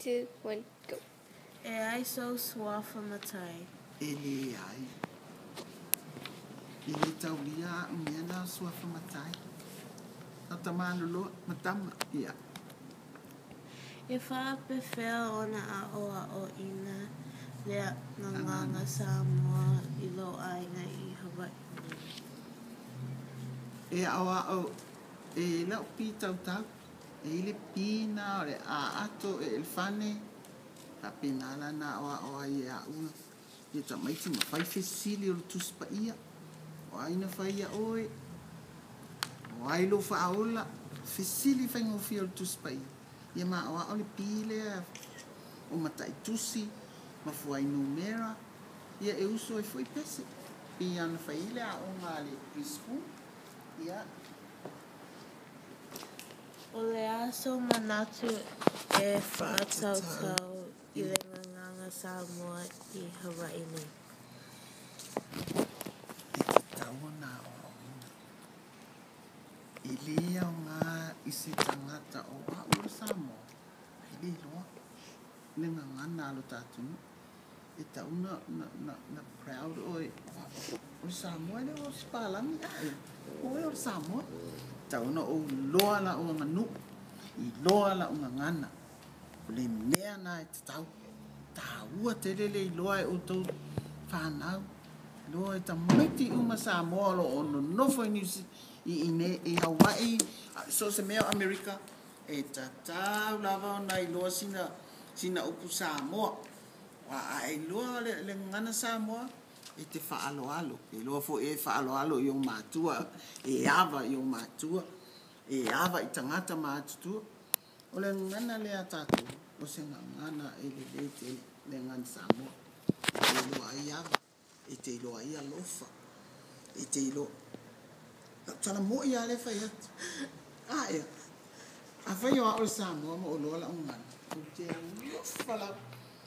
2, 1, go. E ai sou suafa matai? E leai. E le taulia a'u mea na o suafa matai. O tamaloloa ma tama, ia. E faapefea ona aʻoaʻoina le gagana Samoa i lou aiga i Hawaiʻi nei? E aʻoaʻo e la'u pitautau, e i ai le p na o le a ato e elefane, faapena la ona aʻoaʻo ai e a'u ia tamaiti ma fai fesili o le Tusi Paia, o ai na fai ia oe, o ai lou faaola, fesili faigofie o le Tusi Paia, ia ma aʻoaʻo le p lea o mataitusi ma fuainumera, ia e usu ai foi pese, pei lava ona fai ai le aoga a le preschool, ia. O le a sou manatu e faatatau i le gagana Samoa i Hawaii nei? E tatau ona aoaoina. E le aoga i se tagata o a'u o le Samoa, ae le iloa le gagana a lo ta atunuu. E tatau ona proud oe o le Samoa, e le o se palagi, ae o oe o le Samoa. E tatau ona ou iloa la'u aganuu, iloa la'u gagana. O le mea lena e tatau. Taua tele le iloa e outou fanau, iloa e tamaiti uma Samoa o lo o nonofo i Niu i i Hawaii, so o se mea o Amerika, e tatau lava ona iloa sina upu Samoa. Aua a e iloa le gagana Samoa, e te faaaloalo. E iloa foi e faaaloalo i ou matua, e ava i ou matua, e ava i tagata matutua. O le gagana lea a tatou, o se gagana e lelei tele, le gagana Samoa. E te iloa ai ava, e te iloa ai alofa, e te iloa. Lau tala mo'i lava lea e fai atu. A ea, afai o a'u le Samoa ma ou iloa la'u gagana, ou te alofa lava.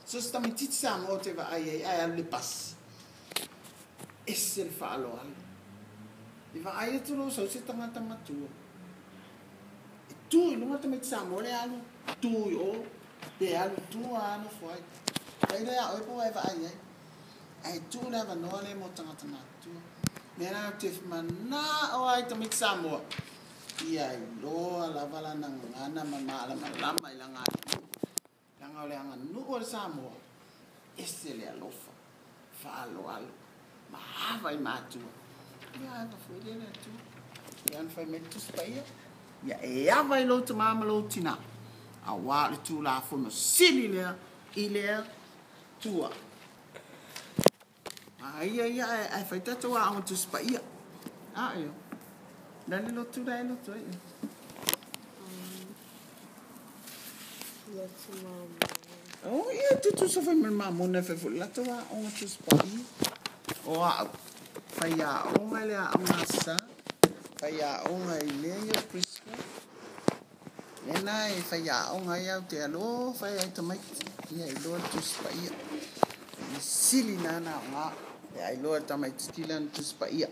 So o se tamaitiiti Samoa ou te vaai ai ae alu i le pasi, ese le faaaloalo. E vaai atu loa sau se tagata matua, e tu i luga le tamaiti Samoa lea alu tu i o, pe alu i tua lava nofo ai. Tailo ia oe po o ua e vaai ai. Ae tuu le avanoa lea mo tagata matutua. O le mea lena ou te manao lava i tamaiti Samoa, ia iloa lava lana gagana ma malamalama i lana aganuu. Leaga o le aganuu a le Samoa, ese le alofa, faaaloalo, ma ava i matua. Ia ava foi lea i le Atua. Pei ona fai mai le Tusi Paia, Ia e ava i lou tamā ma lou tinā, auā o le Tulafono sili lea i le Atua. A ia ia ae fai tatou aoga Tusi Paia. A io. Le a le lotu la e lotu ai oe? Lotu Mamona. Oh, ia e tutusa foi ma le Mamona e fai foi le latou aoga Tusi Paia. O a'u, fai aoga i le aoga Aso Sa, fai aoga i mea ia o preschool. Lena e faiaoga ai au te alofa ai tamaiti ia iloa le Tusi Paia. O le sili lena na aoga pe a iloa e le tamaititi lana Tusi Paia.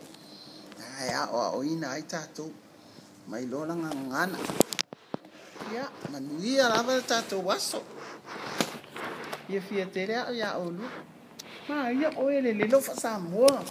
Ae aoaoina ai tatou ma iloa lana gagana. Ia, manuia lava le tatou aso. Fiafia tele au ia oulua. Maia oe lelei lou faa-Samoa.